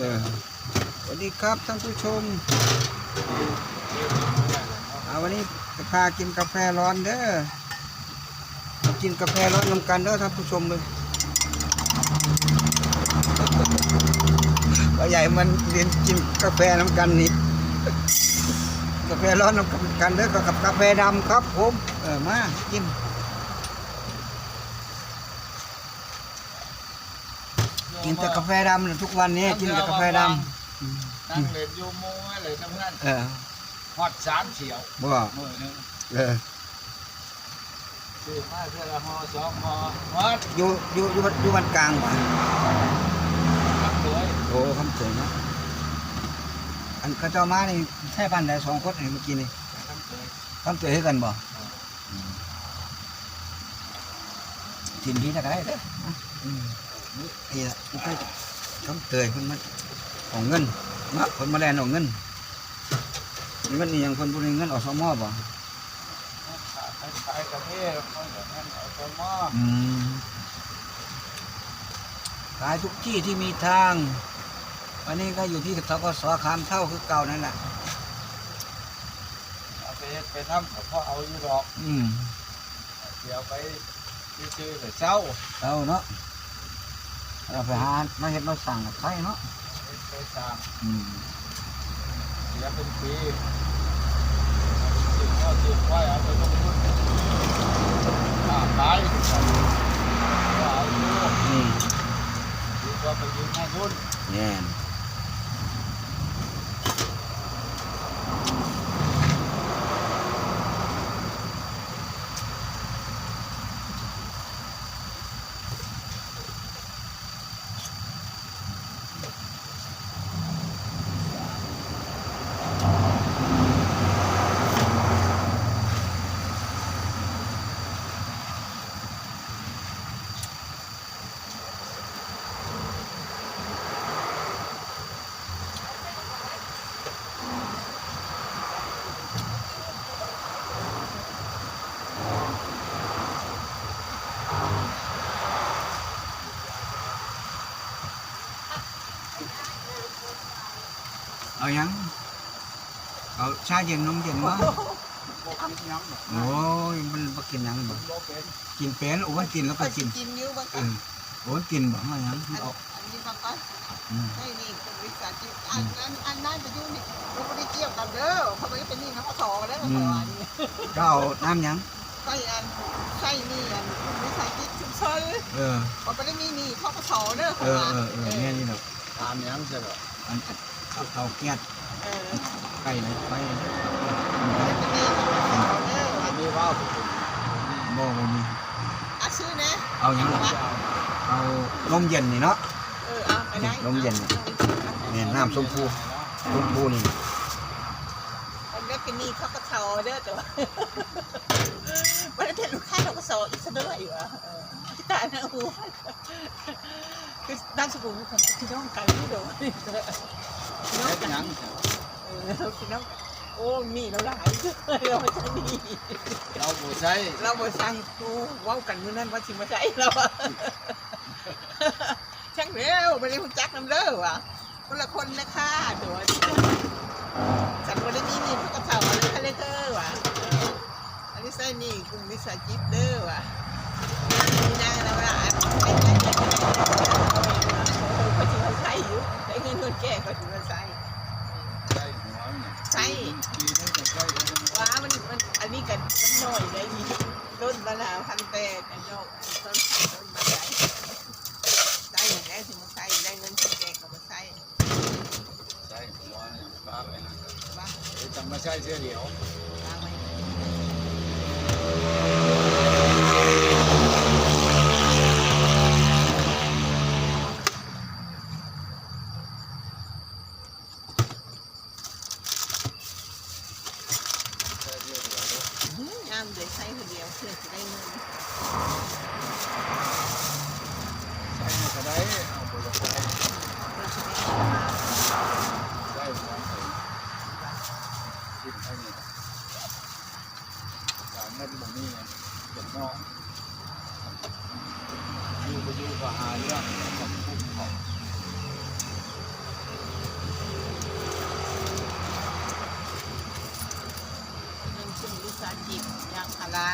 ເອີ ສະຫວັດດີຄັບທ່ານຜູ້ຊົມ ອ່າ ວັນນີ້ຈະພາກິນກາແຟຮ້ອນເດີ ມາກິນກາແຟຮ້ອນນຳກັນເດີທ່ານຜູ້ຊົມເອີຍ ພໍ່ໃຫຍ່ມັນເລນກິນກາແຟນຳກັນນີ້ ກາແຟຮ້ອນນຳກັນເດີ ກັບກາແຟດຳຄັບຜົມ ເອີ ມາກິນ. ກິນແຕ່ກາແຟດຳ ທຸກວັນນີ້ກິນແຕ່ກາແຟດຳ ນັ່ງເຫຼັ້ນຢູ່ໝູ່ເລີຍນຳເຮືອນ ເອີ ຮອດສາມສ່ຽວ ບໍ່ ມື້ໜຶ່ງ ເອີ ຊື້ມາເທື່ອລະຫໍ່ສອງຫໍ່ ຮອດ ຢູ່ ຢູ່ ຢູ່ ຢູ່ບ້ານກາງບໍ່ ຄຳເຕີຍ ໂອ້ ຄຳເຕີຍເນາະ ອັນເຂົາເຈົ້າມານີ້ໃຊ້ບ້ານໃດສອງຄົນນີ້ ເມື່ອກີ້ນີ້ ຄຳເຕີຍ ຄຳເຕີຍຄືກັນບໍ່? ເອີ ອືມ ກິນດີແທ້ກໍໄດ້ເດີ ອືມ ນີ້ລະ ຄຳເຕີຍເພິ່ນມາເອົາເງິນເນາະ ເພິ່ນມາແລ່ນເອົາເງິນ ເງິນອີ່ຫຍັງ ເພິ່ນບໍ່ໄດ້ເງິນ ອສມ ບໍ່? ຂາຍກໍມີ ເພິ່ນກໍເງິນ ອສມ ອືມ ຂາຍທຸກທີ່ທີ່ມີທາງ ອັນນີ້ກໍຢູ່ທີ່ ທກສ ຄາມເທົ່າຄືເກົ່ານັ້ນແຫຼະ ເອົາໄປເຮັດໄປທຳກໍພໍເອົາຢູ່ດອກ ອືມ ຊິເອົາໄປ ຊື່ໆ ກໍເຊົາ ເຊົາເນາະ ເອົາໄປຫາມາເຮັດມາສ້າງໃຊ້ເນາະ ເຮັດໄປສ້າງ ອືມ ເສຍເປັນປີ ຊື້ງົວຊື້ຄວາຍ ເອົາໄປລົງທຶນ ຄ້າຂາຍ ກໍເອົາຢູ່ ອືມ ດີກວ່າໄປຢືມນາຍທຶນ ແມ່ນ. ເອົາຫຍັງ? ເອົາຊາເຢັນ ນົມເຢັນບໍ່? ບໍ່ກິນຫຍັງດອກ ໂອ້ຍ ມັນບໍ່ກິນຫຍັງດອກ ກິນເປັນ ໂອ້ຍ ກິນແລ້ວກໍກິນ ກິນຢູ່ ເອີ ໂອ້ຍ ກິນບໍ່ ເອົາຫຍັງ ອັນນີ້ມາກ່ອນ ອືມ ໃຊ້ໜີ້ ວິສາຫະກິດ ອັນ ອັນ ອັນນັ້ນໄປຢູ່ນີ້ ມັນບໍ່ໄດ້ກ່ຽວກັນເດີ ເຂົາບໍ່ໄດ້ເປັນໜີ້ ທກສ ເດີ ອືມ ເຂົາວ່ານີ້ ເຈົ້າເອົານ້ຳຫຍັງ? ໃຊ້ອັນ ໃຊ້ໜີ້ອັນ ວິສາຫະກິດຊຸມຊົນ ເອີ ເຂົາບໍ່ໄດ້ມີໜີ້ ທກສ ເດີ ເຂົາວ່າ ເອີ ເອີ ເອີ ແມ່ນຢູ່ດອກ ຖາມຫຍັງຊະດອກ ອັນ ເອົາ ເອົາແກັດ ເອີ ໄປເລີຍ ໄປເລີຍ ບໍ່ມີ ບໍ່ມີ ອາ ຊື້ແດ່ ເອົາຫຍັງ? ເອົານົມເຢັນນີ້ເນາະ ເອີ ເອົາກໍໄດ້ ນົມເຢັນນີ້ ແມ່ນ ນ້ຳຊົມພູ ຊົມພູນີ້ ມັນໄດ້ເປັນໜີ້ ທກສ ເດີ ແຕ່ວ່າບໍ່ໄດ້ເປັນລູກຄ້າ ທກສ ອີກຊະດ້ວຍວ່າ ເອີ ຕາຍແລ້ວ ຄືນາມສະກຸນຄືນ້ອງກັນຢູ່ດອກ ເຮັດຫຍັງ? ເອີ ພີ່ນ້ອງ ໂອ້ ໜີ້ລາວຫຼາຍ ລາວບໍ່ໃຊ້ໜີ້ ລາວບໍ່ໃຊ້ ລາວບໍ່ໃຊ້ ໂອ້ ເວົ້າກັນມື້ນັ້ນວ່າຊິມາໃຊ້ລາວ ຈັ່ງແລ້ວ ບໍ່ໄດ້ຮູ້ຈັກນຳເດີວ່າ ຄົນລະຄົນນະຄ່າ ໂຕ ສັນບໍ່ໄດ້ມີໜີ້ ເຂົາກໍເຊົ່າເອົາເລີຍ ເລີຍເດີວ່າ ອັນນີ້ໃຊ້ໜີ້ກຸ່ມມິດສາຊີບເດີວ່າ ນາງລາວວ່າ ເອີ ຂ້ອຍຊິມາໃຊ້ຢູ່ ໄດ້ເງິນເງິນແກ່ຂ້ອຍຊິມາໃຊ້ ໃຊ້ຫົວມັນ ໃຊ້ ປີໜຶ່ງກໍໃຊ້ເທື່ອໜຶ່ງ ວ່າມັນ ມັນ ອັນນີ້ກໍມັນໜ້ອຍໄດ໋ ນີ້ ລົ້ນມານາວພັນແປດ ອັນນອກ ອັນຕົ້ນ ຕົ້ນມາໄດ້ ໃຊ້ຫຍັງໄດ້ ຊິມາໃຊ້ ໄດ້ເງິນເທື່ອແກ່ກໍມາໃຊ້ ໃຊ້ຫົວ ປະໄວ້ຫັ້ນ ເອີ ຈັ່ງມາໃຊ້ເທື່ອດຽວ ປະໄວ້ ໃຊ້ເທື່ອດຽວເດີ ອືມ ງາມເດ ໃຊ້ເທື່ອດຽວ ເພື່ອຊິໄດ້ເງິນ ໃຊ້ໃຫ້ກໍໄດ້ ເອົາບໍ່ຢາກໄດ້ ເພື່ອຊິໄດ້ເງິນມາ ໃຊ້ຂອງໄປ ກິນໄປນີ້ ການເງິນບໍ່ມີ ເປັນໜ້ອຍ ຢູ່ບໍ່ຢູ່ກໍຫາເລື່ອງກັບກຸ່ມເຂົາ ປາ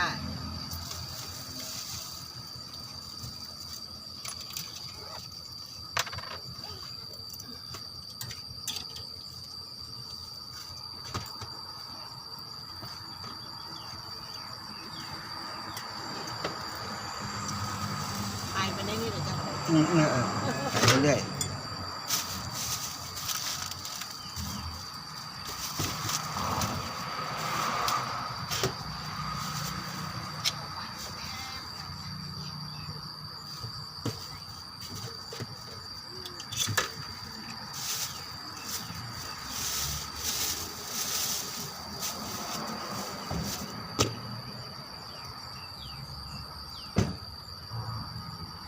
ອາຍປານໃດນີ້ລະຈັກ ອືມ ເອີ ເອີ ໄປເລື້ອຍໆ.